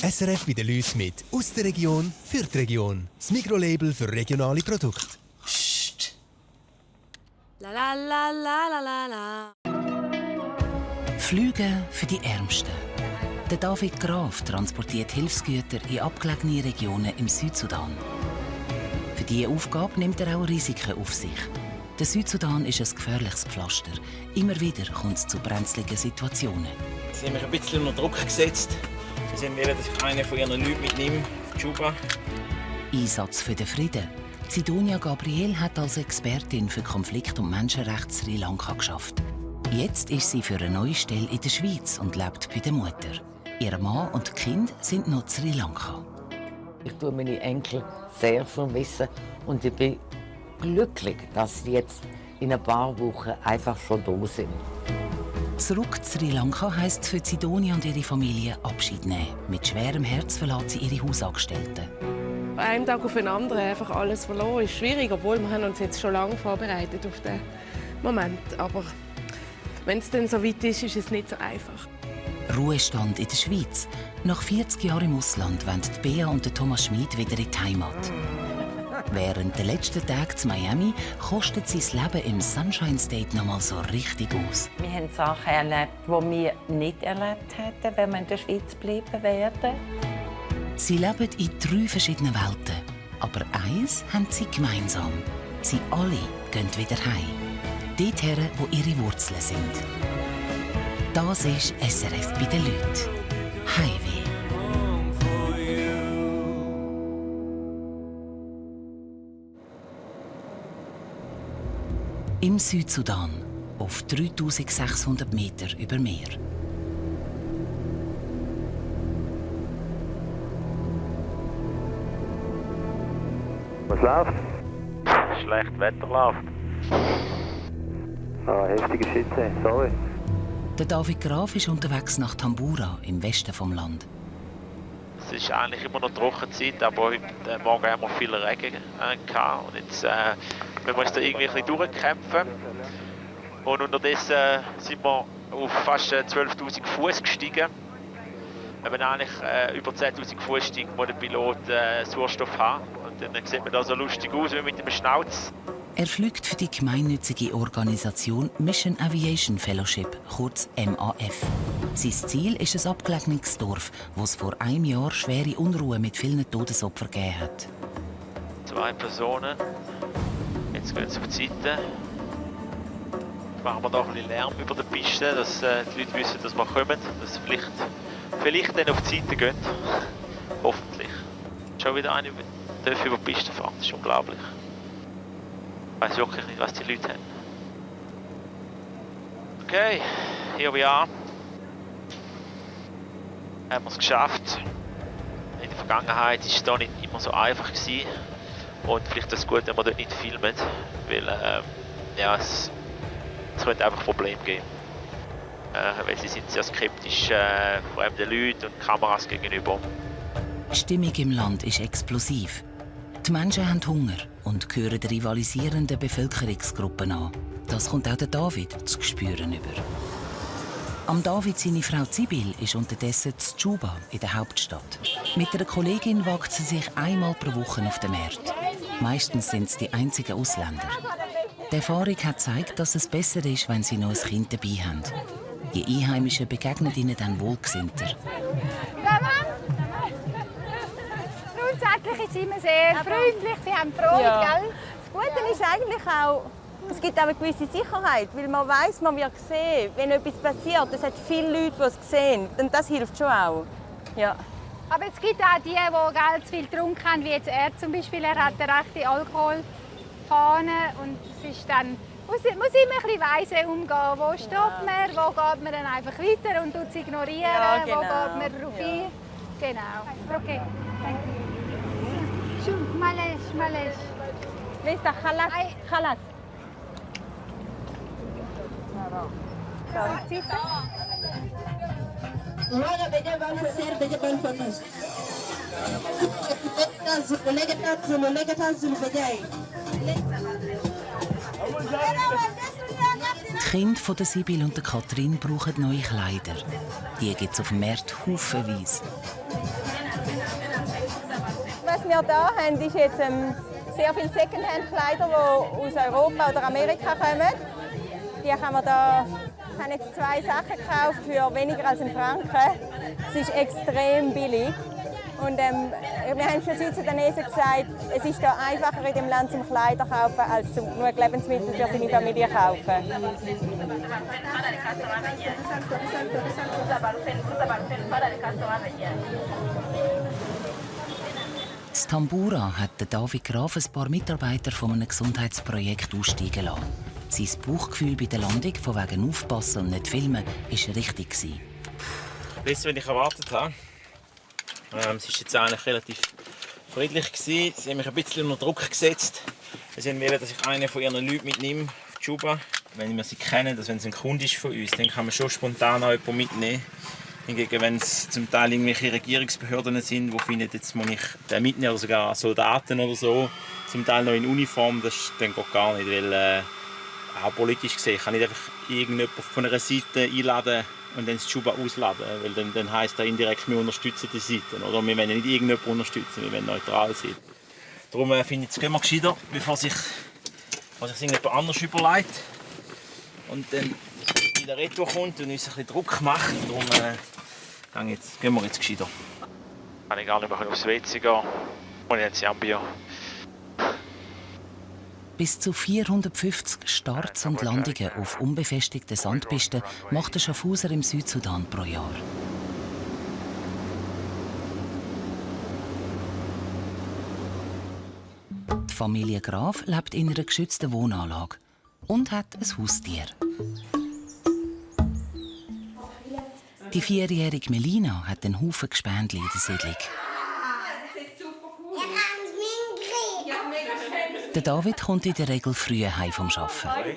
SRF bei den Leuten mit «Aus der Region für die Region». Das Mikrolabel für regionale Produkte. Psst. La la la la la la. Flüge für die Ärmsten. Der David Graf transportiert Hilfsgüter in abgelegene Regionen im Südsudan. Für diese Aufgabe nimmt er auch Risiken auf sich. Der Südsudan ist ein gefährliches Pflaster. Immer wieder kommt es zu brenzligen Situationen. Sie haben mich ein bisschen unter Druck gesetzt. Sie wollen, dass ich einen von ihren Leuten mitnehme auf Juba. Einsatz für den Frieden. Sidonia Gabriel hat als Expertin für Konflikt- und Menschenrechte Sri Lanka geschafft. Jetzt ist sie für eine neue Stelle in der Schweiz und lebt bei der Mutter. Ihr Mann und die Kinder sind noch in Sri Lanka. Ich tue meine Enkel sehr vermissen und ich bin glücklich, dass sie jetzt in ein paar Wochen einfach schon da sind. Zurück zu Sri Lanka heisst für Sidonia und ihre Familie Abschied nehmen. Mit schwerem Herz verlässt sie ihre Hausangestellten. Von einem Tag auf den anderen einfach alles verloren ist schwierig, obwohl wir haben uns jetzt schon lange vorbereitet auf den Moment. Aber wenn es dann so weit ist, ist es nicht so einfach. Ruhestand in der Schweiz. Nach 40 Jahren im Ausland wollen Bea und Thomas Schmid wieder in die Heimat. Während der letzten Tage zu Miami kostet sein Leben im Sunshine State noch mal so richtig aus. Wir haben Sachen erlebt, die wir nicht erlebt hätten, wenn wir in der Schweiz bleiben wären. Sie leben in 3 verschiedenen Welten. Aber eins haben sie gemeinsam. Sie alle gehen wieder heim. Dorthin, wo ihre Wurzeln sind. Das ist SRF bei den Leuten. Heimweh. Im Südsudan, auf 3600 Meter über Meer. Was läuft? Schlechtes Wetter läuft. Heftige Schütze, sorry. Der David Graf ist unterwegs nach Tambura im Westen des Landes. Es ist eigentlich immer noch Trockenzeit, aber heute Morgen haben wir viel Regen gehabt. Und jetzt müssen wir uns da irgendwie ein bisschen durchkämpfen. Und unterdessen sind wir auf fast 12'000 Fuß gestiegen. Wenn eigentlich über 10'000 Fuß steigt, muss der Pilot Sauerstoff haben. Und dann sieht man da so lustig aus wie mit dem Schnauz. Er fliegt für die gemeinnützige Organisation Mission Aviation Fellowship, kurz MAF. Sein Ziel ist ein abgelegenes Dorf, wo es vor einem Jahr schwere Unruhe mit vielen Todesopfern gegeben hat. 2 Personen. Jetzt gehen sie auf die Seite. Jetzt machen wir da ein bisschen Lärm über der Piste, dass die Leute wissen, dass wir kommen. Dass sie vielleicht dann auf die Seite gehen. Hoffentlich. Schon wieder eine darf über die Piste fahren. Das ist unglaublich. Ich weiß wirklich nicht, was die Leute haben. Okay, here we are. Haben wir es geschafft. In der Vergangenheit war es hier nicht immer so einfach gewesen. Und vielleicht ist es gut, wenn wir dort nicht filmen, weil ja, es könnte einfach Probleme geben. Weil sie sind sehr skeptisch fremden Leuten und Kameras gegenüber. Die Stimmung im Land ist explosiv. Die Menschen haben Hunger und gehören der rivalisierenden Bevölkerungsgruppen an. Das kommt auch der David zu spüren über. Am David seine Frau Zibil ist unterdessen zu Juba in der Hauptstadt. Mit einer Kollegin wagt sie sich einmal pro Woche auf den Markt. Meistens sind es die einzigen Ausländer. Die Erfahrung hat gezeigt, dass es besser ist, wenn sie noch ein Kind dabei haben. Die Einheimischen begegnen ihnen dann wohlgesinnter. Grundsätzlich ist sie immer sehr freundlich, sie haben Freude, gell? Das Gute ist eigentlich auch, es gibt auch eine gewisse Sicherheit, weil man weiss, man wird gesehen. Wenn etwas passiert, es hat viele Leute, die es sehen. Und das hilft schon auch. Ja. Aber es gibt auch die, die zu viel getrunken haben, wie jetzt er zum Beispiel. Er hat eine rechte Alkoholfahne und es ist dann, muss immer ein bisschen weise umgehen. Wo stoppt man, wo geht man dann einfach weiter und tut es ignorieren, ja, genau. Wo geht man darauf ein. Genau. Okay. شو معلش لسه خلاص Die Kinder von der Sibyl und der Katrin brauchen neue Kleider. Die gibt es auf dem Markt haufenweise. was wir hier haben, ist jetzt sehr viele Secondhand-Kleider, die aus Europa oder Amerika kommen. Die kann man da. Ich habe jetzt 2 Sachen gekauft für weniger als einen Franken. Es ist extrem billig. Und wir haben schon zu den Nesen gesagt, es ist da einfacher in dem Land zum Kleider kaufen, als zum genug Lebensmittel für seine Familie kaufen. In Tambura hat David Graf ein paar Mitarbeiter von einem Gesundheitsprojekt aussteigen lassen. Sein Bauchgefühl bei der Landung von wegen Aufpassen und nicht filmen war richtig. Besser, als ich erwartet habe. Es war jetzt eigentlich relativ friedlich. Sie haben mich ein bisschen unter Druck gesetzt. Sie wollen, dass ich einen von ihren Leuten mitnehme auf die Juba. Wenn wir sie kennen, dass wenn es ein Kunde ist von uns, dann kann man schon spontan auch jemanden mitnehmen. Hingegen, wenn es zum Teil irgendwelche Regierungsbehörden sind, die finden, jetzt muss ich den mitnehmen, oder sogar Soldaten oder so, zum Teil noch in Uniform, das geht gar nicht, weil auch politisch gesehen kann ich nicht einfach irgendjemanden von einer Seite einladen und dann das Juba ausladen, weil dann heisst das indirekt, wir unterstützen die Seite. Oder wir wollen nicht irgendjemanden unterstützen, wir wollen neutral sein. Darum finde ich, jetzt gehen wir gescheiter, bevor sich irgendjemand anderes überlegt und dann wieder retour kommt und uns ein bisschen Druck macht. Darum gehen wir jetzt gescheiter. Kann ich gar nicht mehr aufs WC gehen und jetzt Ambio. Bis zu 450 Starts und Landungen auf unbefestigten Sandpisten macht der Schaffhauser im Südsudan pro Jahr. Die Familie Graf lebt in einer geschützten Wohnanlage und hat ein Haustier. Die 4-jährige Melina hat einen Haufen Gespendli in der Siedlung. Der David kommt in der Regel früh heim vom Arbeiten.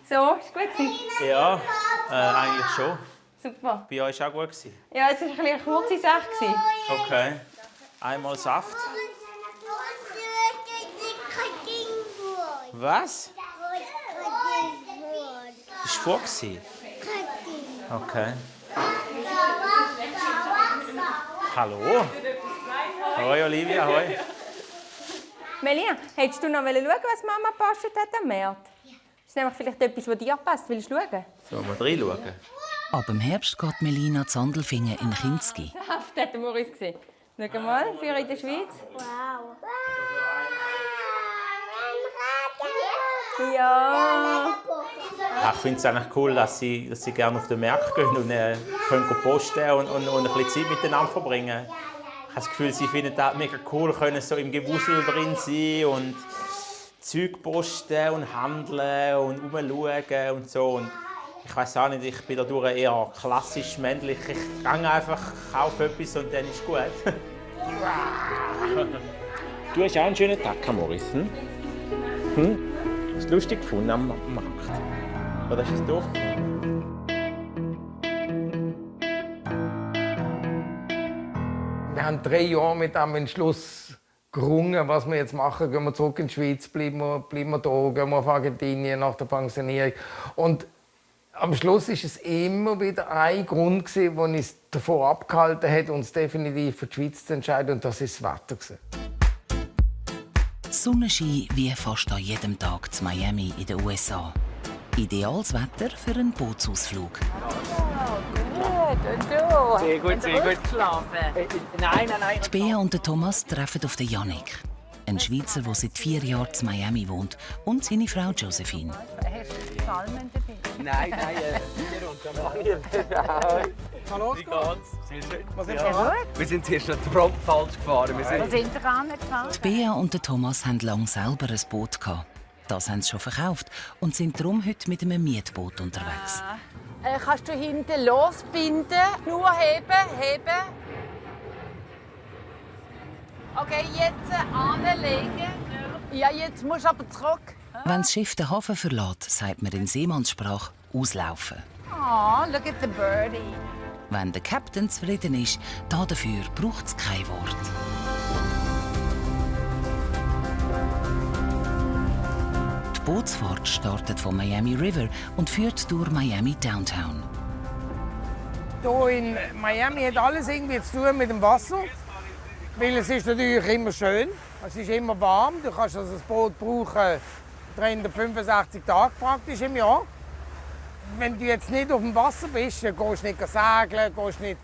So, ist gut gewesen? Ja, eigentlich schon. Super. Bei euch war es auch gut? Ja, es war eine kurze Sache. Okay. Einmal Saft. Was? Das war vor. Okay. Hallo. Hoi Olivia, hoi. Melina, hättest du noch schauen, was Mama gepostet hat am März? Ja. Ist nämlich vielleicht etwas, das dir passt. Willst du schauen? Sollen wir reinschauen? Ab dem Herbst geht Melina Zandelfingen in Kinski. Das hat Maurice gesehen. Schau mal, für in der Schweiz. Wow. Ja. Ich finde es eigentlich cool, dass sie gerne auf den Markt gehen und können posten und ein bisschen Zeit miteinander verbringen. Ich habe das Gefühl, sie finden das mega cool, können so im Gewusel drin sein und Zeug posten und handeln und rumschauen und so. Und ich weiß auch nicht, ich bin dadurch eher klassisch männlich. Ich gehe einfach, kaufe etwas und dann ist gut. Du hast auch einen schönen Tag, Maurice. Hast du es lustig gefunden am Markt? Oder ist es doof? Wir haben 3 Jahre mit dem Entschluss gerungen, was wir jetzt machen. Gehen wir zurück in die Schweiz, bleiben wir da, gehen wir auf Argentinien nach der Pensionierung. Und am Schluss war es immer wieder ein Grund, der uns davon abgehalten hat, uns definitiv für die Schweiz zu entscheiden. Und das ist das Wetter. Sonnenschein wie fast an jedem Tag zu Miami in den USA. Ideales Wetter für einen Bootsausflug. Sehr gut, sehr gut. Nein. Die Bea und der Thomas treffen auf den Yannick, einen Schweizer, der seit 4 Jahren in Miami wohnt, und seine Frau Josephine. Hast du Salmen dabei? Nein, Hallo, wie geht's? Sehr schön. Wir sind zuerst noch prompt falsch gefahren. Wo sind wir gefahren? Die Bea und der Thomas hatten lange selber ein Boot gehabt. Das haben sie schon verkauft und sind darum heute mit einem Mietboot unterwegs. Kannst du hinten losbinden? Nur heben. Okay, jetzt anlegen. Ja, jetzt musst du aber zurück. Wenn das Schiff den Hafen verlässt, sagt man in Seemannssprache auslaufen. Oh, look at the birdie. Wenn der Captain zufrieden ist, dafür braucht es kein Wort. Die Bootsfahrt startet vom Miami River und führt durch Miami Downtown. Hier in Miami hat alles irgendwie zu tun mit dem Wasser. Weil es ist natürlich immer schön, es ist immer warm. Du kannst also das Boot brauchen 365 Tage praktisch im Jahr. Wenn du jetzt nicht auf dem Wasser bist, dann gehst du nicht segeln, gehst nicht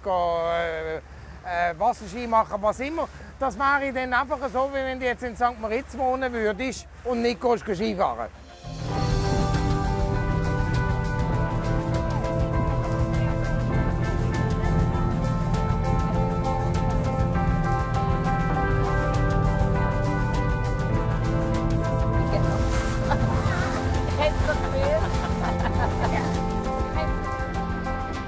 Wasserski machen, was immer. Das wäre dann einfach so, wie wenn du jetzt in St. Moritz wohnen würdest und nicht Skifahren.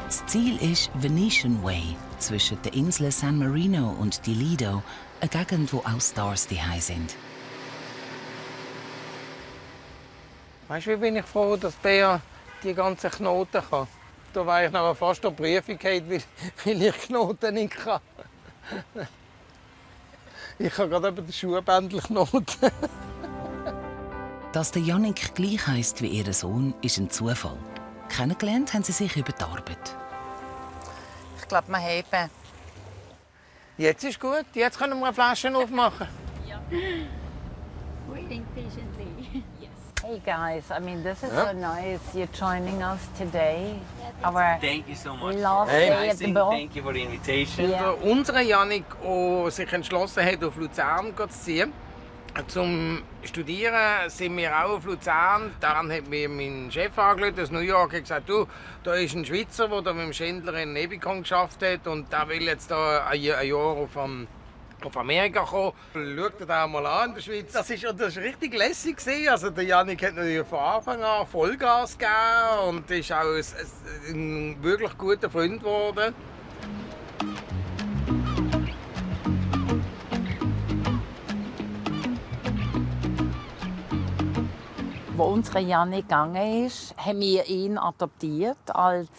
Das Ziel ist Venetian Way zwischen den Inseln San Marino und Di Lido, eine Gegend, wo auch Stars daheim sind. Weißt du, wie bin ich froh, dass Bea die ganzen Knoten kann? Da war ich noch fast auf Prüfung, weil ich Knoten nicht kann. Ich habe gerade über den Schuhbändel Knoten. Dass der Jannik gleich heisst wie ihr Sohn, ist ein Zufall. Kennengelernt haben sie sich über die Arbeit. Ich glaube, wir heben. Jetzt ist gut. Jetzt können wir eine Flasche aufmachen. Ja. Waiting patiently. Yes. Hey guys, I mean, this is so nice. You're joining us today. Thank you so much. Last day at the boat. Thank you for the invitation. Yeah. Unser Jannik, der sich entschlossen hat, auf Luzern zu ziehen, zum Studieren, sind wir auch auf Luzern. Daran hat mir mein Chef angerufen aus New York und gesagt, du, da ist ein Schweizer, der mit dem Schindler in Nebikon geschafft hat und der will jetzt da ein Jahr auf Amerika kommen. Schau dir das mal an in der Schweiz. Das ist richtig lässig gewesen. Also der Jannik hat natürlich von Anfang an Vollgas gegeben und ist auch ein wirklich guter Freund geworden. Als unsere Jannik gegangen ist, haben wir ihn adoptiert als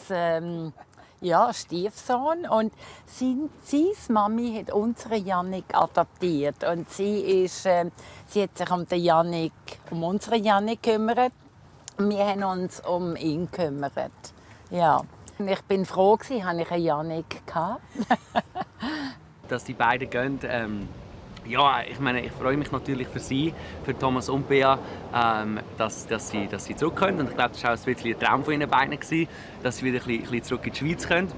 Stiefsohn. Und seine Mami hat unsere Jannik adoptiert. Und sie hat sich um unsere Jannik gekümmert. Und wir haben uns um ihn gekümmert. Ja. Und ich bin froh, dass ich eine Jannik hatte. Dass die beiden gehen. Ja, ich freue mich natürlich für sie, für Thomas und Bea, dass sie zurückkommen. Und ich glaube, das war auch ein bisschen ein Traum von ihnen beiden, dass sie wieder ein bisschen zurück in die Schweiz können.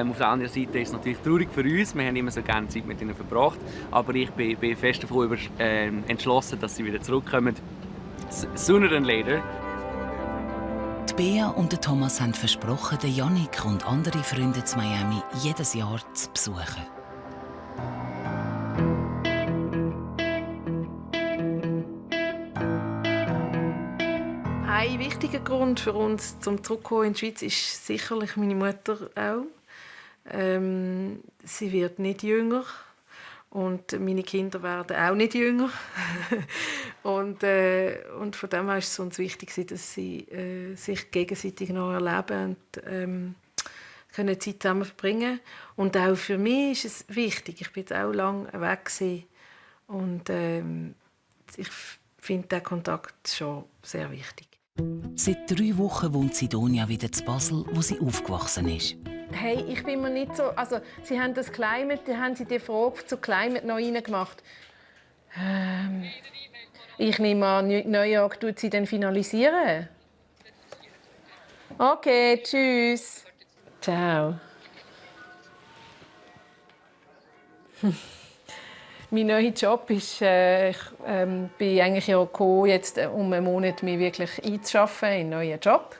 Auf der anderen Seite ist es natürlich traurig für uns. Wir haben immer so gerne Zeit mit ihnen verbracht. Aber ich bin fest davon entschlossen, dass sie wieder zurückkommen. Sooner than later. Die Bea und der Thomas haben versprochen, den Jannik und andere Freunde zu Miami jedes Jahr zu besuchen. Ein wichtiger Grund für uns zum Zurückkommen in die Schweiz ist sicherlich meine Mutter auch. Sie wird nicht jünger und meine Kinder werden auch nicht jünger. und von dem her ist es uns wichtig, dass sie sich gegenseitig noch erleben und können Zeit zusammen verbringen. Und auch für mich ist es wichtig. Ich bin jetzt auch lange weg gewesen. Und ich finde diesen Kontakt schon sehr wichtig. Seit 3 Wochen wohnt Sidonia wieder in Basel, wo sie aufgewachsen ist. Hey, ich bin mir nicht so... Also, sie haben das Climate, haben sie die Frage zu Climate noch reingemacht. Ich nehme an, New York tut sie dann finalisieren. Okay, tschüss. Ciao. Mein neuer Job ist, ich bin eigentlich ja gekommen, jetzt um einen Monat mich wirklich einzuschaffen in einen neuen Job.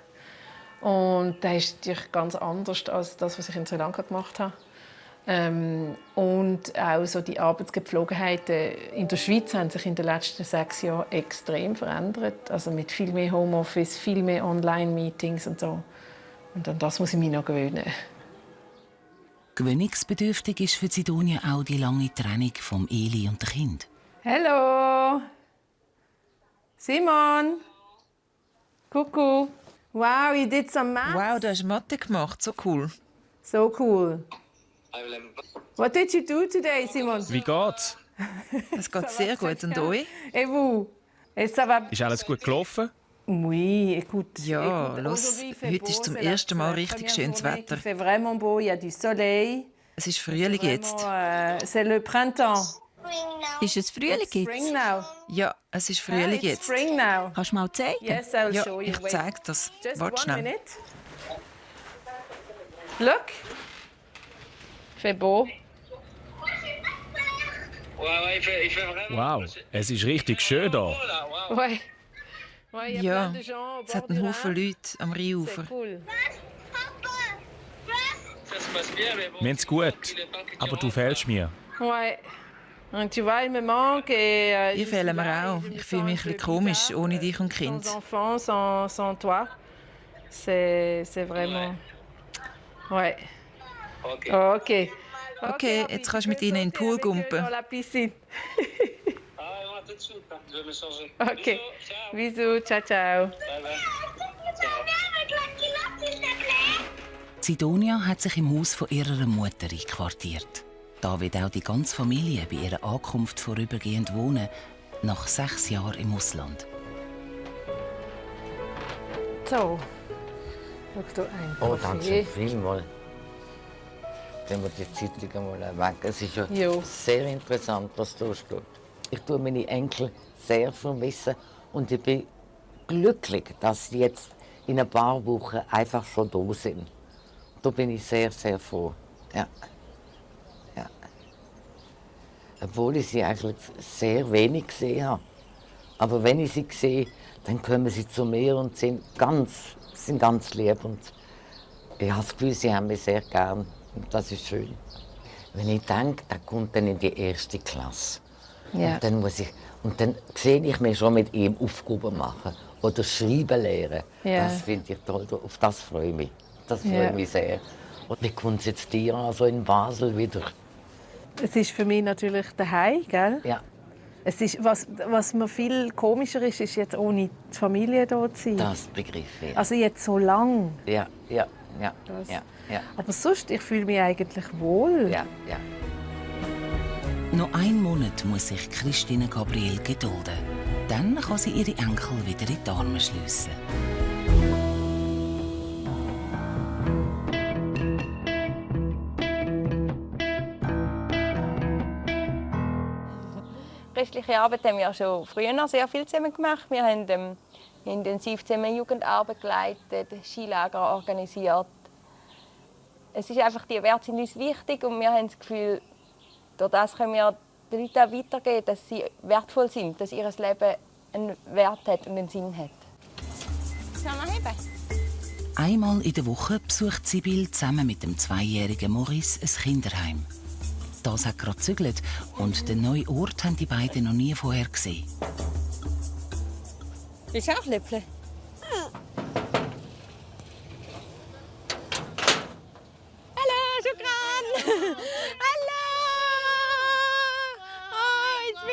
Und das ist natürlich ganz anders als das, was ich in Sri Lanka gemacht habe. Und auch so die Arbeitsgepflogenheiten in der Schweiz haben sich in den letzten 6 Jahren extrem verändert. Also mit viel mehr Homeoffice, viel mehr Online-Meetings und so. Und an das muss ich mich noch gewöhnen. Gewöhnungsbedürftig ist für Sidonia auch die lange Trennung vom Eli und dem Kind. Hallo! Simon! Kuckuck! Wow, you did some math. Wow, du hast Mathe gemacht, so cool. So cool. What did you do today, Simon? Wie geht's? Es geht sehr gut. Und euch? Et vous? Ist alles gut gelaufen? Oui, écoute. Ja, los. Heute ist zum ersten Mal richtig schönes Wetter. Il fait vraiment beau, il y a du soleil. es ist Frühling jetzt. C'est le printemps. Ist es Frühling jetzt? Spring now. Ja, es ist Frühling jetzt. Spring now. Kannst du mal zeigen? Yes, I'll Ja, show you. ich zeige das. Warte schnell. Minute. Look. C'est beau. Wow, es ist richtig schön da. Ouais. Ja, es hat einen Haufen Leute am Rheinufer. Cool. Wir haben es gut, aber du fehlst mir. Ouais. Und tu vois, il me manque et Ihr fehlen mir auch. Ich fühle mich ein bisschen komisch ohne dich und Kind. sans enfant, sans toi. C'est vraiment. Ouais. Okay. Okay, jetzt kannst du mit ihnen in den Pool gumpen. Dans la piscine. Okay. Bisous, ciao, ciao. Sidonia hat sich im Haus von ihrer Mutter einquartiert. Da wird auch die ganze Familie bei ihrer Ankunft vorübergehend wohnen, nach 6 Jahren im Ausland. So. Schau da ein. Oh, danke vielmals. Wenn wir die Zeitung mal weg. Es ist ja sehr interessant, was da steht. Ich tue meine Enkel sehr vermissen und ich bin glücklich, dass sie jetzt in ein paar Wochen einfach schon da sind. Da bin ich sehr, sehr froh. Ja. Ja. Obwohl ich sie eigentlich sehr wenig gesehen habe. Aber wenn ich sie sehe, dann kommen sie zu mir und sind ganz lieb. Und ich habe das Gefühl, sie haben mich sehr gern. Und das ist schön. Wenn ich denke, der kommt dann in die 1. Klasse. Ja. Und dann sehe ich mich schon mit ihm Aufgaben machen oder schreiben lernen. Ja. Das finde ich toll. Auf das freue ich mich. Das freut mich sehr. Und wie kommt es jetzt dir also in Basel wieder? Es ist für mich natürlich daheim, gell? Ja. Es ist, was mir viel komischer ist jetzt ohne die Familie hier zu sein. Das begreife ich. Also jetzt so lang. Ja. Aber sonst, ich fühle mich eigentlich wohl. Ja. Noch einen Monat muss sich Christine Gabriel gedulden. Dann kann sie ihre Enkel wieder in die Arme schliessen. Christliche Arbeit haben wir schon früher sehr viel zusammen gemacht. Wir haben intensiv zusammen Jugendarbeit geleitet, Skilager organisiert. Es ist einfach, die Werte sind uns wichtig und wir haben das Gefühl, durch das können wir den Leuten auch weitergeben, dass sie wertvoll sind, dass ihr Leben einen Wert hat und einen Sinn hat. Sollen wir heben? Einmal in der Woche besucht Sibyl zusammen mit dem 2-jährigen Maurice ein Kinderheim. Das hat gerade gezügelt und den neuen Ort haben die beiden noch nie vorher gesehen. Willst du auch Läppchen? Hallo, Schukran! Hallo! Oh, it's me.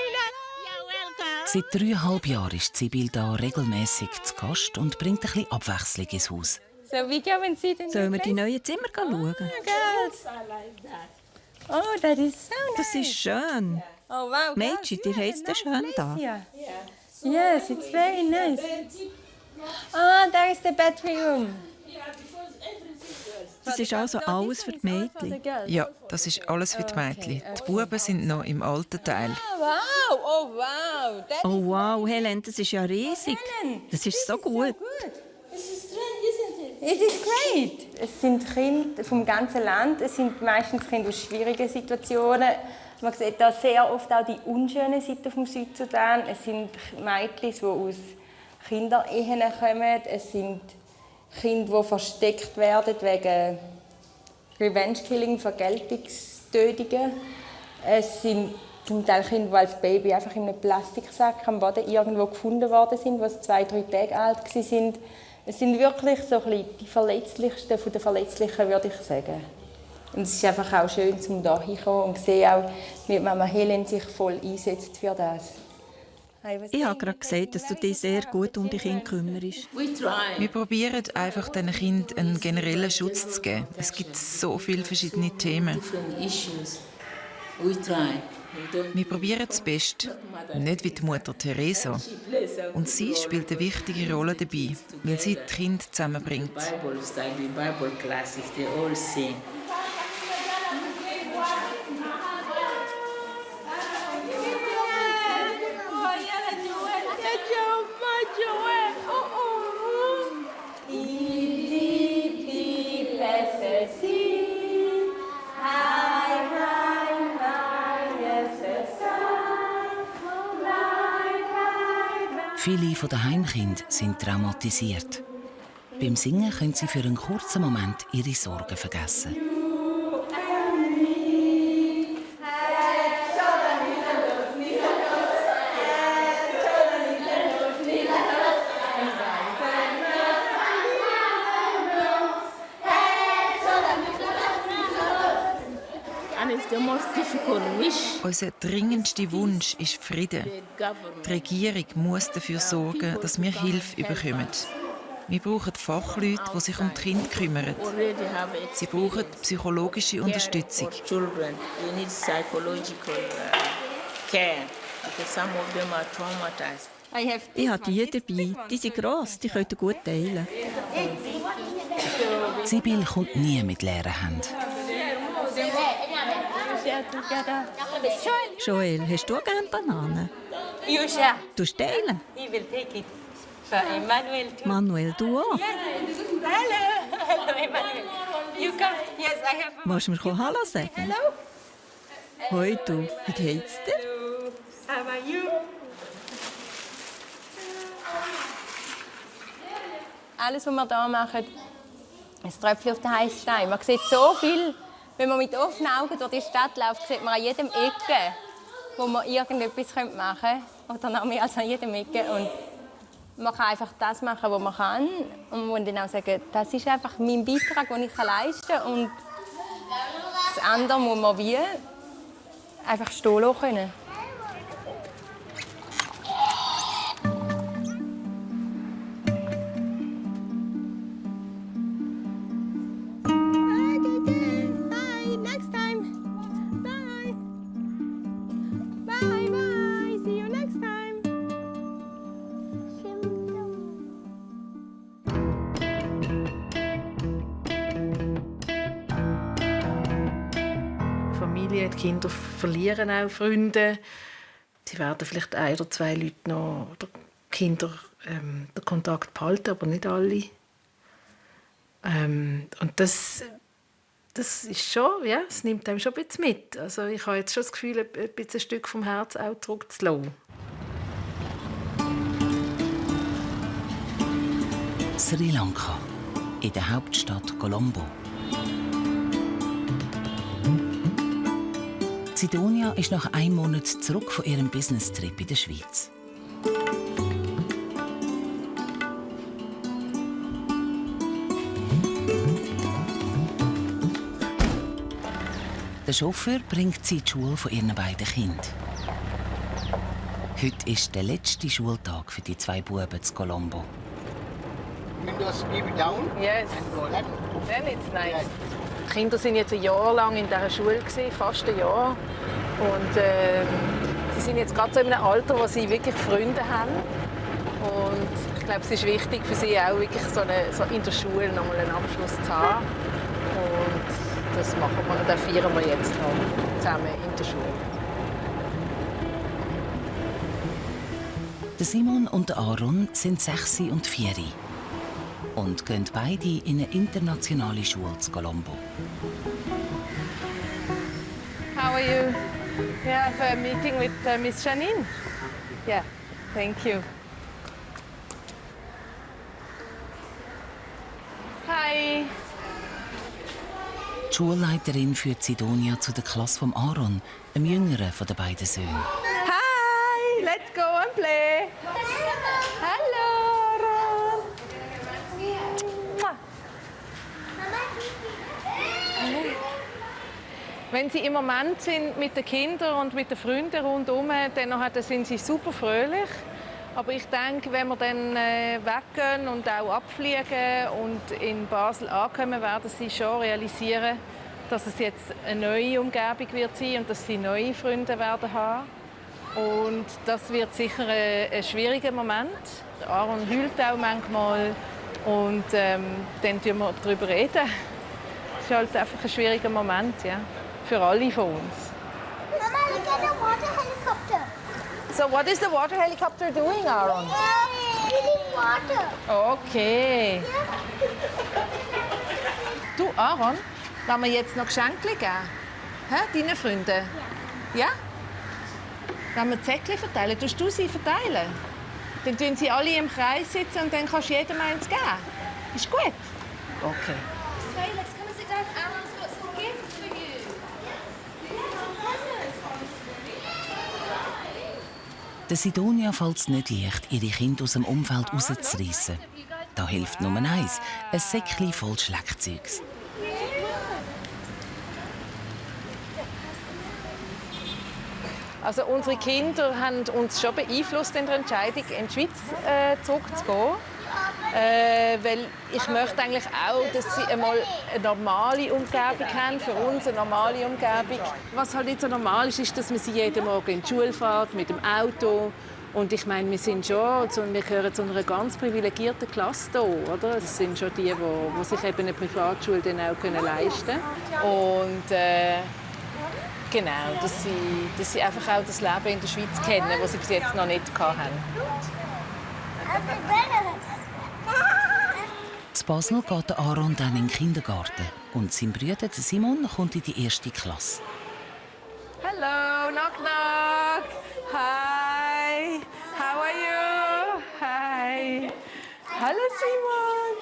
Seit 3,5 Jahren ist Sibyl da regelmäßig zu Gast und bringt ein bisschen Abwechslung ins Haus. So, wie gehen Sie denn? Sollen wir die neuen Zimmer schauen? Oh, das ist so nice. Das ist schön. Oh, wow. Mädchen, dir heisst es schön da. Yes, it's very nice. Ah, there is the bedroom. Das ist also alles für die Mädchen. Ja, das ist alles für die Mädchen. Die Buben sind noch im alten Teil. Wow, oh wow. Oh wow, Helen, das ist ja riesig. Das ist so gut. It is great. Es sind Kinder vom ganzen Land. Es sind meistens Kinder aus schwierigen Situationen. Man sieht da sehr oft auch die unschönen Seiten vom Südsudan. Es sind Mädchen, die aus Kinderehen kommen. Es sind Kinder, die versteckt werden wegen Revenge-Killing, Vergeltungstötungen. Es sind zum Teil Kinder, die als Baby einfach in einem Plastiksack am Boden irgendwo gefunden worden sind, die 2-3 Tage alt waren. Es sind wirklich so ein bisschen die Verletzlichsten von den Verletzlichen, würde ich sagen. Und es ist einfach auch schön, um hier hinzukommen und sehe auch, wie Mama Helen sich voll einsetzt für das. Ich habe gerade gesagt, dass du dich sehr gut um die Kinder kümmerst. Wir probieren einfach diesen Kindern einen generellen Schutz zu geben. Es gibt so viele verschiedene Themen. Wir probieren das Beste, nicht wie die Mutter Teresa. Und sie spielt eine wichtige Rolle dabei, weil sie die Kinder zusammenbringt. Viele der Heimkinder sind traumatisiert. Beim Singen können sie für einen kurzen Moment ihre Sorgen vergessen. Unser dringendster Wunsch ist Frieden. Die Regierung muss dafür sorgen, dass wir Hilfe bekommen. Wir brauchen Fachleute, die sich um die Kinder kümmern. Sie brauchen psychologische Unterstützung. Ich habe die dabei. Die sind gross, die können gut teilen. Sibyl kommt nie mit leeren Händen. Joel, hast du gerne Bananen? Du teilen? Manuel, du auch? Willst du mir Hallo sagen? Hoi du, wie geht's dir? Alles, was wir hier machen, ein Tröpfchen auf den heißen Stein. Man sieht so viel. Wenn man mit offenen Augen durch die Stadt läuft, sieht man an jedem Ecke, wo man irgendetwas machen könnte. Oder noch mehr als an jedem Ecke. Und man kann einfach das machen, was man kann. Und man kann dann auch sagen, das ist einfach mein Beitrag, den ich leisten kann. Und das andere muss man wie einfach stehen lassen können. Die Kinder verlieren auch Freunde. Sie werden vielleicht 1 oder 2 Leute noch, oder Kinder, den Kontakt behalten, aber nicht alle. Und das ist schon, ja, es nimmt einem schon ein bisschen mit. Also ich habe jetzt schon das Gefühl, ein Stück vom Herz auch zurückzulassen. Sri Lanka, in der Hauptstadt Colombo. Sidonia ist nach einem Monat zurück von ihrem Business-Trip in der Schweiz. Der Chauffeur bringt sie in die Schule von ihren beiden Kindern. Heute ist der letzte Schultag für die 2 Buben zu Colombo. Windows keep it down. Yes. Then it's nice. Die Kinder waren jetzt ein Jahr lang in dieser Schule, fast ein Jahr. Und sie sind jetzt gerade so in einem Alter, wo sie wirklich Freunde haben. Und ich glaube, es ist wichtig für sie auch, wirklich so in der Schule noch mal einen Abschluss zu haben. Und das machen wir, das feiern wir jetzt noch zusammen in der Schule. Der Simon und der Aaron sind 6 und 4 und gehen beide in eine internationale Schule zu Colombo. How are you? We have a meeting with Miss Janine. Yeah, thank you. Hi. Die Schulleiterin führt Sidonia zu der Klasse von Aaron, dem jüngeren der beiden Söhne. Hi, let's go and play. Hallo, Aaron. Wenn sie im Moment sind mit den Kindern und mit den Freunden rundherum, dann sind sie super fröhlich. Aber ich denke, wenn wir dann weggehen und auch abfliegen und in Basel ankommen, werden sie schon realisieren, dass es jetzt eine neue Umgebung wird sein und dass sie neue Freunde werden haben. Und das wird sicher ein schwieriger Moment. Aaron heult auch manchmal und dann reden wir darüber. Es ist halt einfach ein schwieriger Moment, ja, für alle von uns. Mama, look at the water helicopter. So what is the water helicopter doing, Aaron? Spilling water. Okay. Du, Aaron, wollen wir jetzt noch Geschenke geben? Deinen Freunden? Ja? Wollen wir Zettel verteilen? Tust du sie verteilen? Dann sitzen sie alle im Kreis sitzen und dann kannst du jedem eins geben. Ist gut? Okay. So, let's come and sit down. Aaron's got some gifts for you. Der Sidonia fällt es nicht leicht, ihre Kinder aus dem Umfeld rauszureissen. Da hilft nur eins: ein Säckchen voll Schleckzeugs. Also unsere Kinder haben uns schon beeinflusst in der Entscheidung, in die Schweiz zurückzugehen. Weil ich möchte eigentlich auch, dass sie einmal eine normale Umgebung haben, für uns eine normale Umgebung. Was halt nicht so normal ist, ist, dass man sie jeden Morgen in die Schule fährt, mit dem Auto. Und ich meine, wir sind schon, wir gehören zu einer ganz privilegierten Klasse hier, oder? Das sind schon die sich eben eine Privatschule dann auch leisten können. Und genau, dass sie einfach auch das Leben in der Schweiz kennen, das sie bis jetzt noch nicht hatten. In Basel geht Aaron dann in den Kindergarten und sein Bruder Simon kommt in die 1. Klasse. Hello, knock knock. Hi. How are you? Hi. Hallo Simon.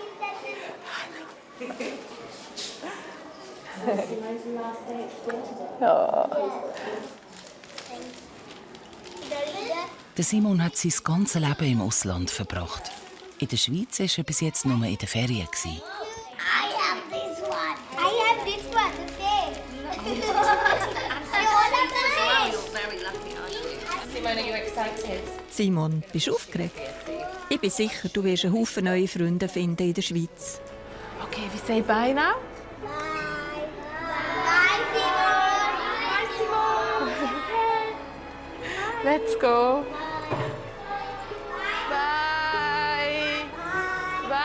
Ja. Der Simon hat sein ganzes Leben im Ausland verbracht. In der Schweiz war er bis jetzt nur in den Ferien. I have this one. I have this one. Okay. Simone, are you excited? Simon, bist du aufgeregt? Ich bin sicher, du wirst einen Haufen neue Freunde finden in der Schweiz. Okay, we say bye now. Bye, Simon. Bye, Simon. Let's go. Bye. Bye.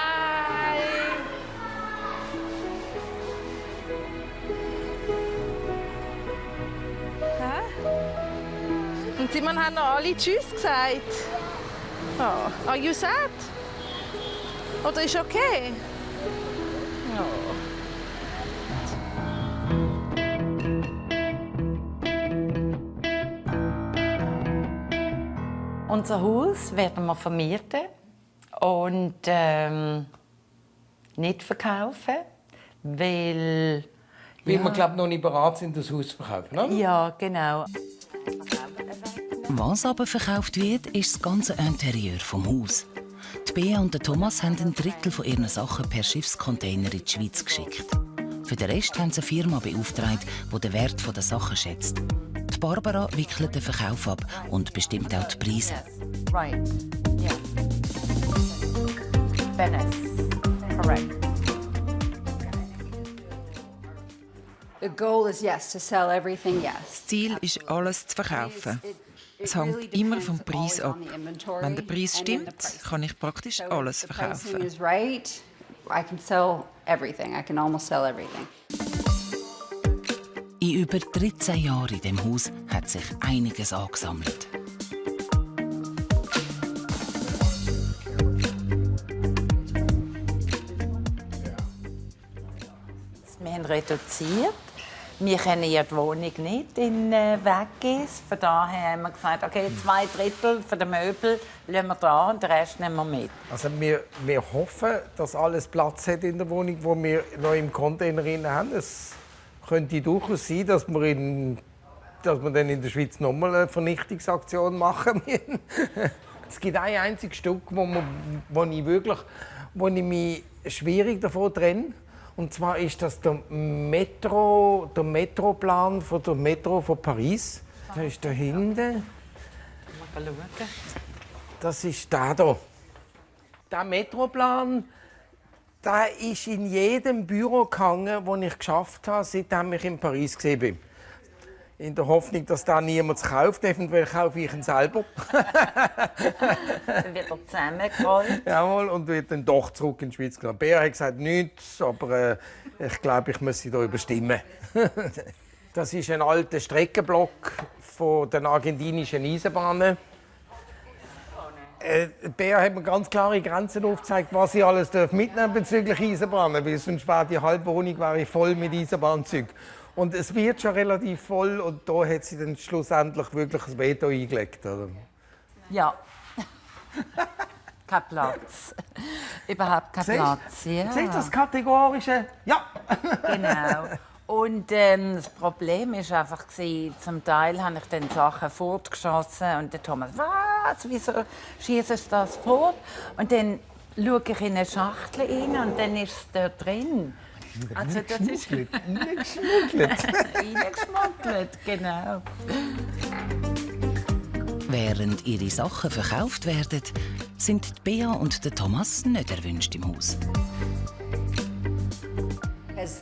Hä? Und Simon haben noch alle Tschüss gesagt. Oh. Are you sad? Oder ist okay? Oh. Unser Haus werden wir vermieten und nicht verkaufen, weil wir, glaube noch nicht bereit sind, das Haus zu verkaufen, oder? Ja, genau. Was aber verkauft wird, ist das ganze Interieur vom Haus. Die Bea und der Thomas haben ein Drittel von ihren Sachen per Schiffscontainer in die Schweiz geschickt. Für den Rest haben sie eine Firma beauftragt, die den Wert der Sachen schätzt. Die Barbara wickelt den Verkauf ab und bestimmt auch die Preise. Right. Yeah. Venice. Correct. The goal is yes to sell everything, yes. Das Ziel ist, alles zu verkaufen. Es hängt immer vom Preis ab. Wenn der Preis stimmt, kann ich praktisch alles verkaufen. I can sell everything. I can almost sell everything. In über 13 Jahren in diesem Haus hat sich einiges angesammelt. Wir haben reduziert. Wir können ja die Wohnung nicht weggeben. Von daher haben wir gesagt, okay, 2 Drittel von den Möbeln lassen wir da und den Rest nehmen wir mit. Also wir hoffen, dass alles Platz hat in der Wohnung, wo wir noch im Container haben. Es könnte durchaus sein, dass wir dann in der Schweiz noch mal eine Vernichtungsaktion machen müssen. Es gibt ein einziges Stück, wo ich mich schwierig davon trenne. Und zwar ist das der Metroplan von der Metro von Paris. Der ist da hinten. Das ist der hier. Der Metroplan, der ist in jedem Büro gehangen, das ich geschafft habe, seitdem ich in Paris war. In der Hoffnung, dass da niemand kauft. Eventuell kaufe ich ihn selber. Dann wird er zusammengerollt. Jawohl, und wird dann doch zurück in die Schweiz genommen. Bär hat gesagt, nichts, aber ich glaube, ich muss sie hier überstimmen. Das ist ein alter Streckenblock von den argentinischen Eisenbahnen. Bär hat mir ganz klare Grenzen aufgezeigt, was ich alles mitnehmen bezüglich Eisenbahnen, weil sonst wäre die halbe Wohnung voll mit Eisenbahnzeug. Und es wird schon relativ voll und da hat sie dann schlussendlich wirklich ein Veto eingelegt. Oder? Ja. Kein Platz. Überhaupt kein Platz. Ja. Siehst du das kategorische? Ja. Genau. Und das Problem war einfach, zum Teil habe ich dann Sachen fortgeschossen und der Thomas, was, wieso schießt du das fort? Und dann schaue ich in eine Schachtel rein und dann ist es dort drin. Also das ist reingeschmuggelt, genau. Während ihre Sachen verkauft werden, sind Bea und der Thomas nicht erwünscht im Haus.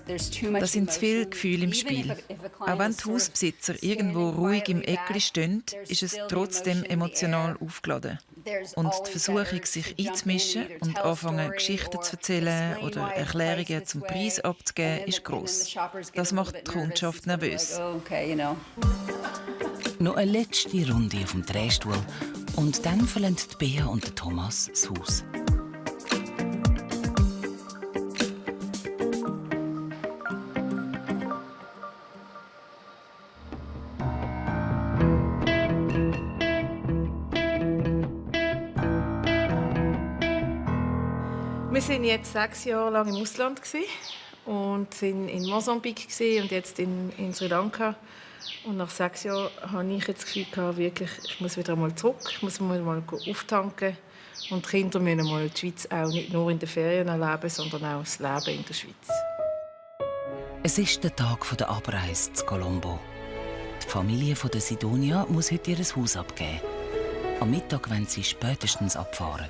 Da sind zu viele Gefühle im Spiel. Auch wenn die Hausbesitzer irgendwo ruhig im Eckli stehen, ist es trotzdem emotional aufgeladen. Und die Versuchung, sich einzumischen und anfangen, Geschichten zu erzählen oder Erklärungen zum Preis abzugeben, ist gross. Das macht die Kundschaft nervös. Noch eine letzte Runde auf dem Drehstuhl und dann verlassen Bea und der Thomas das Haus. Wir waren jetzt 6 Jahre lang im Ausland und sind in Mosambik und jetzt in Sri Lanka. Und nach 6 Jahren habe ich jetzt das Gefühl, wirklich, ich muss wieder mal zurück, ich muss mal auftanken. Und die Kinder müssen mal die Schweiz auch nicht nur in den Ferien erleben, sondern auch das Leben in der Schweiz. Es ist der Tag der Abreise zu Colombo. Die Familie der Sidonia muss heute ihr Haus abgeben. Am Mittag wollen sie spätestens abfahren.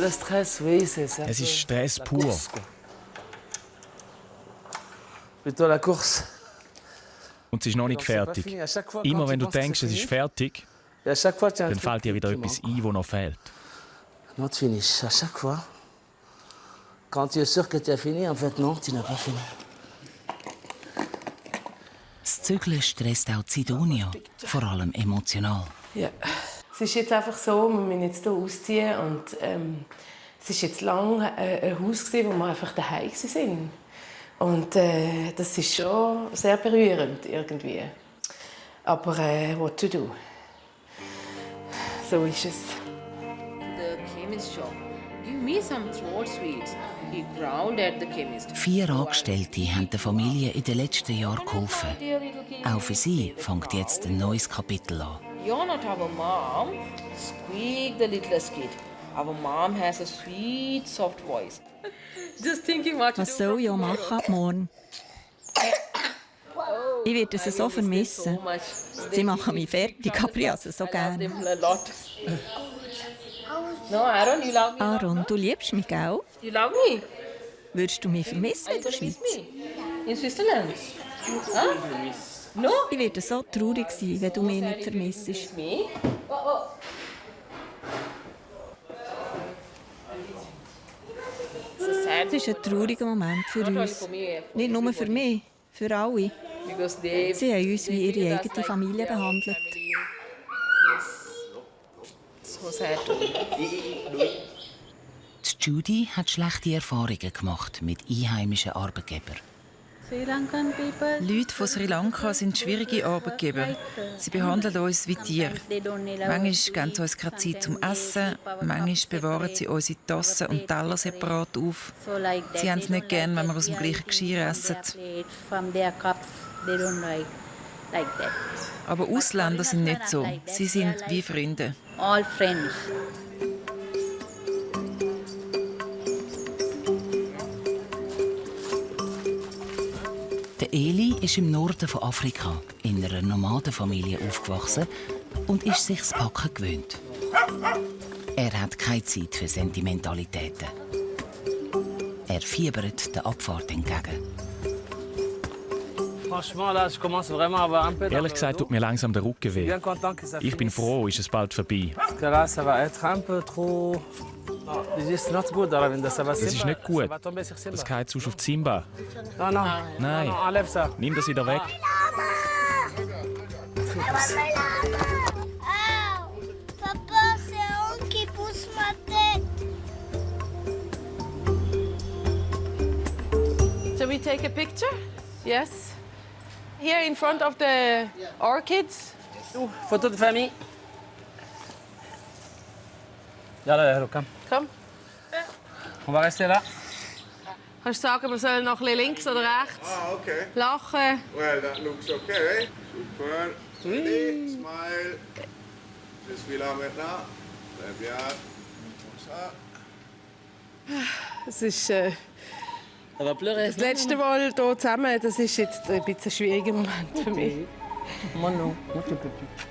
Es ist Stress pur. Und es ist noch nicht fertig. Immer wenn du denkst, es ist fertig, dann fällt dir wieder etwas ein, das noch fehlt. Not finished. À chaque fois, quand tu es sûr que tu as fini, en fait non, tu n'as pas fini. Das Zügeln stresst auch Sidonia, vor allem emotional. Ja. Es ist jetzt einfach so, wir müssen jetzt hier ausziehen und es ist jetzt lange ein Haus, wo wir einfach daheim waren. Und das ist schon sehr berührend irgendwie. Aber what to do? So ist es. The chemist shop. Give me some throat sweets. He growled at the chemist. 4 Angestellte haben der Familie in den letzten Jahren geholfen. Auch für sie fängt jetzt ein neues Kapitel an. You're not our mom. Squeak the littlest kid. Our mom has a sweet, soft voice. Just thinking what to do. Was soll ich auch machen ab morgen? Ich werde sie so vermissen. Sie machen mich fertig, aber ich habe so gerne. No, Aaron, you love me. Aaron, du liebst mich, gell? You love me? Würdest du mich vermissen in der Schweiz? In Switzerland? Huh? No? Ich werde so traurig sein, wenn du mich nicht vermisst. Es ist ein trauriger Moment für uns. Nicht nur für mich, für alle. Sie haben uns wie ihre eigene Familie behandelt. Die Judy hat schlechte Erfahrungen gemacht mit einheimischen Arbeitgebern. Leute von Sri Lanka sind schwierige Arbeitgeber. Sie behandeln uns wie Tiere. Manchmal geben sie uns keine Zeit zum Essen, manchmal bewahren sie unsere Tassen und Teller separat auf. Sie haben es nicht gern, wenn wir aus dem gleichen Geschirr essen. Aber Ausländer sind nicht so. Sie sind wie Freunde. All friends. Der Eli ist im Norden von Afrika in einer Nomadenfamilie aufgewachsen und ist sich das Packen gewöhnt. Er hat keine Zeit für Sentimentalitäten. Er fiebert der Abfahrt entgegen. Ehrlich gesagt tut mir langsam der Rücken weh. Ich bin froh, ist es bald vorbei. Es ist nicht gut. Das geht sonst auf die Simba. Nein, nimm das wieder weg. Papa, c'est on qui pousse ma tête. Shall we take a picture? Yes. Here in front of the orchids. Photo de famille. Ja, là, komm. Komm. On va rester là. Kannst du sagen, wir sollen noch ein bisschen links oder rechts okay. lachen? Well, that looks okay. Super. Ready, smile. Je suis là maintenant. Très bien. Es ist das letzte Mal hier zusammen. Das ist jetzt ein bisschen ein schwieriger Moment für mich. Von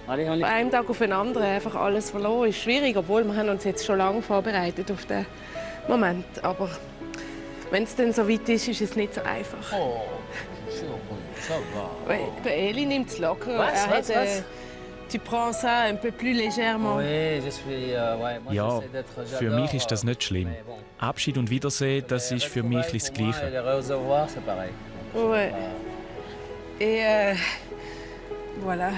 einem Tag auf den anderen einfach alles verloren ist schwierig, obwohl wir haben uns jetzt schon lange vorbereitet auf den Moment. Aber wenn es dann so weit ist, ist es nicht so einfach. Oh, Der Eli nimmt es locker. Was? Tu prends ça un peu plus légèrement. Ja, für mich ist das nicht schlimm. Abschied und Wiedersehen, das ist für mich das Gleiche. Ouais. Et voilà.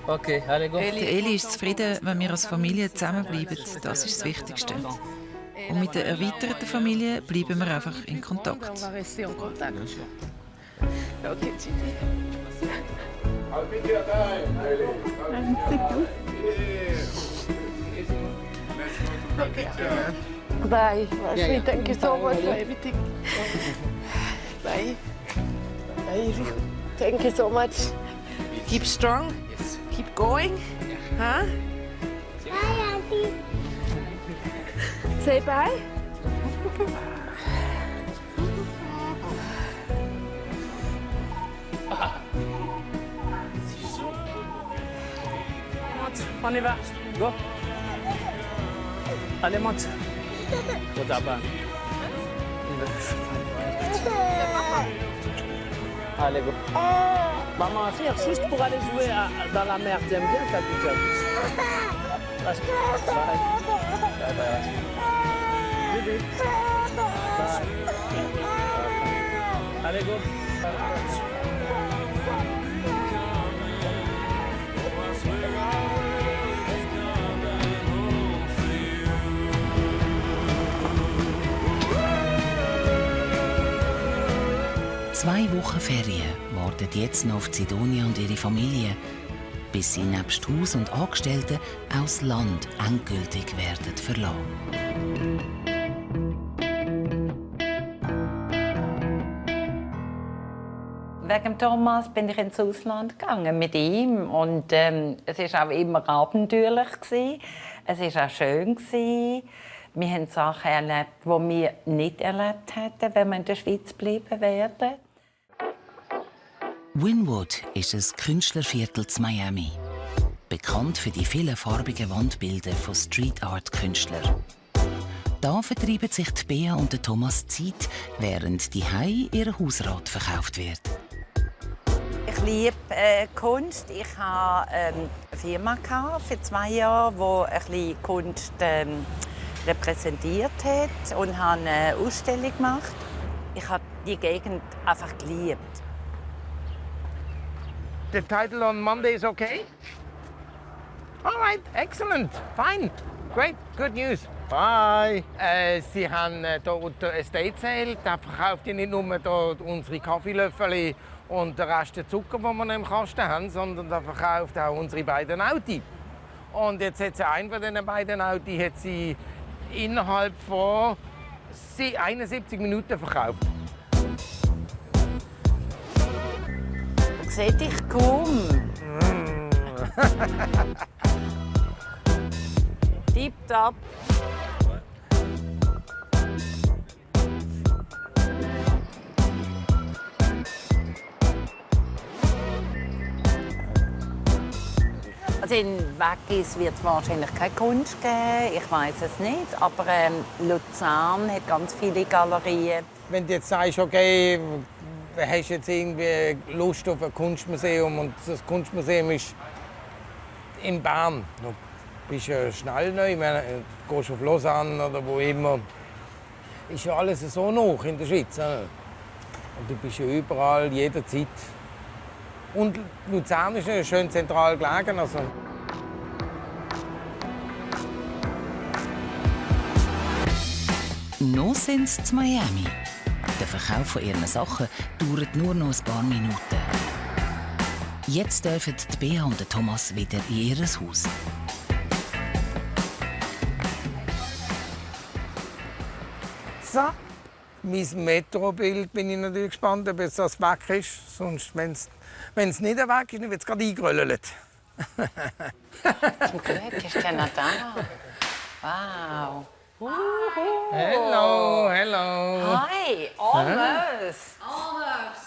Okay, allez, go. Der Eli ist zufrieden, wenn wir als Familie zusammenbleiben. Das ist das Wichtigste. Und mit der erweiterten Familie bleiben wir einfach in Kontakt. On va rester en contact. Okay, I'll be there time, Bye. Rashmi, thank you so much for everything. Bye. Bye. Thank you so much. Keep strong. Yes. Keep going. Huh? Bye, Auntie. Say bye. On y va. Go. Allez, monte. Go d'abord. Allez, go. Maman, c'est juste pour aller jouer dans la mer. Tu aimes bien ta petite. Bye. Bye, bye. Bye. Allez, go. 2 Wochen Ferien warten jetzt noch auf Sidonia und ihre Familie, bis sie nebst Haus und Angestellten auch das Land endgültig werden verlassen. Wegen Thomas bin ich ins Ausland gegangen mit ihm und es war auch immer abenteuerlich. Es war auch schön. Wir haben Sachen erlebt, die wir nicht erlebt hätten, wenn wir in der Schweiz bleiben wären. Wynwood ist ein Künstlerviertel in Miami. Bekannt für die vielen farbigen Wandbilder von Street-Art-Künstlern. Da vertreiben sich die Bea und der Thomas Zeit, während die Hause ihr Hausrat verkauft wird. Ich liebe Kunst. Ich hatte eine Firma für 2 Jahre, die ein bisschen Kunst repräsentiert hat und habe eine Ausstellung gemacht. Ich habe die Gegend einfach geliebt. The title on Monday is okay? All right, excellent, fine, great, good news. Bye. Sie haben hier Estate Sale. Da verkauft ihr nicht nur unsere Kaffeelöffel und den Rest der Zucker, den wir im Kasten haben, sondern da verkauft auch unsere beiden Autos. Und jetzt hat sie einen von diesen beiden Autos hat sie innerhalb von 71 Minuten verkauft. Seht dich kaum. Tipptopp. Also in Waggis wird es wahrscheinlich keine Kunst geben, ich weiß es nicht. Aber Luzern hat ganz viele Galerien. Wenn du jetzt sagst, okay, hast du jetzt irgendwie Lust auf ein Kunstmuseum und das Kunstmuseum ist in Bern. Du bist ja schnell neu, du gehst auf Lausanne oder wo immer. Ist ja alles so nah in der Schweiz. Und du bist ja überall, jederzeit. Und Luzern ist ja schön zentral gelegen. Also. Noch sind sie in Miami. Der Verkauf von ihren Sachen dauert nur noch ein paar Minuten. Jetzt dürfen die Bea und der Thomas wieder in ihr Haus. Wasser. Mein Metrobild bin ich natürlich gespannt, ob jetzt das weg ist. Sonst, wenn es nicht weg ist, dann wird es gerade eingerollt. Zum Glück ist der noch da. Wow. Hello, hello. Hi, almost.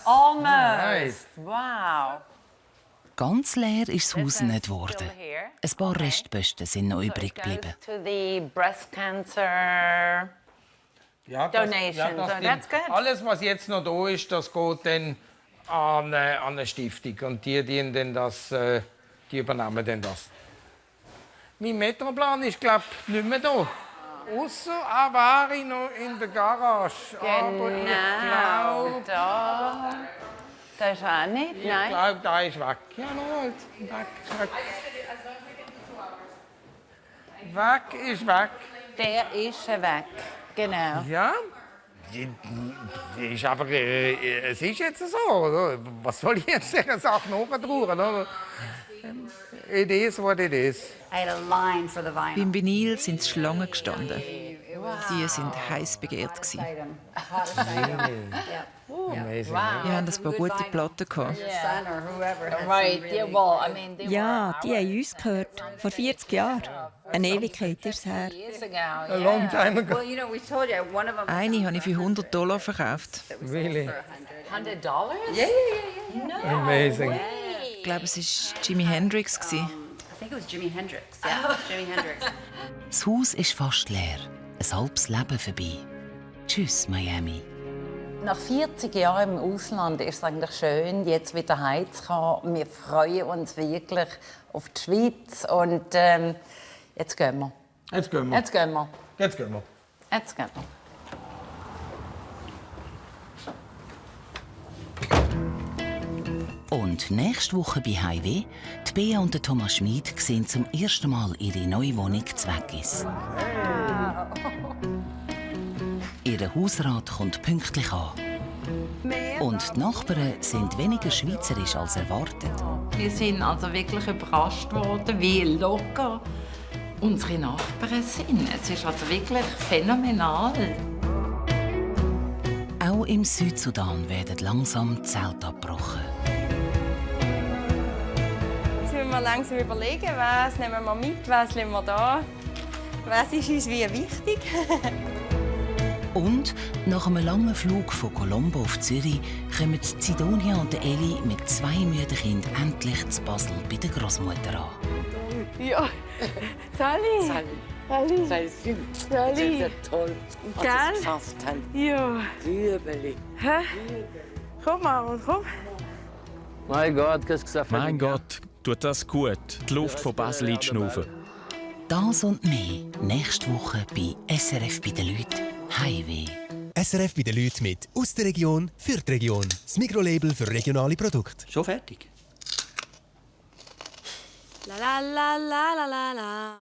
Almost. Nice. Wow. Ganz leer ist das Haus nicht geworden. Ein paar Restposten sind noch übrig geblieben. To the breast cancer donation. So that's good. Alles, was jetzt noch da ist, das geht dann an eine Stiftung. Und die übernehmen dann das. Mein Metroplan ist, glaube ich, nicht mehr da. Ausser er wäre noch in der Garage. Aber ich glaube... Das ist auch nicht, nein. Ich glaube, der ist weg. Ja, noch halt. Weg ist weg. Der ist weg, genau. Ja. Ist einfach, es ist jetzt so. Oder? Was soll ich jetzt dieser Sache nachtrauen? It is what it is. Beim Vinyl sind Schlangen gestanden. Die waren heiß begehrt. Amazing. Wir hatten ein paar gute Platten. Ja, die haben uns gehört. Vor 40 Jahren. Eine Ewigkeit ist es her. A long time ago. Eine habe ich für $100 verkauft. Really? $100? Yeah. Amazing. Ich glaube, es war Jimi Hendrix. Das Haus ist fast leer. Ein halbes Leben vorbei. Tschüss, Miami. Nach 40 Jahren im Ausland ist es eigentlich schön, jetzt wieder heimzukommen. Wir freuen uns wirklich auf die Schweiz. Und jetzt gehen wir. Jetzt gehen wir. Jetzt gehen wir. Jetzt gehen wir. Jetzt gehen wir. Und nächste Woche bei Highway, die Bea und der Thomas Schmid sehen zum ersten Mal ihre neue Wohnung zu Weggis. Ihr Hausrat kommt pünktlich an. Und die Nachbarn sind weniger schweizerisch als erwartet. Wir sind also wirklich überrascht worden, wie locker unsere Nachbarn sind. Es ist also wirklich phänomenal. Auch im Südsudan werden langsam die Zelte abgebrochen. Jetzt müssen wir langsam überlegen, was nehmen wir mit, was lassen wir da. Was ist uns wie wichtig? Und nach einem langen Flug von Colombo auf Zürich kommen Sidonia und Eli mit 2 müden Kindern endlich zu Basel bei der Großmutter an. Ja, Sally. Sally. Sally. Sally. Das ist ja toll, was Gell? Sie geschafft haben. Ja. Liebeli. Hä? Komm mal, komm. Mein Gott, qu'est-ce que ça fait? Mein Gott, tut das gut, die Luft von Basel einzuschnaufen. Das und mehr nächste Woche bei SRF bei den Leuten Highway. SRF bei den Leuten mit «Aus der Region für die Region». Das Mikrolabel für regionale Produkte. Schon fertig? La la la la la la la.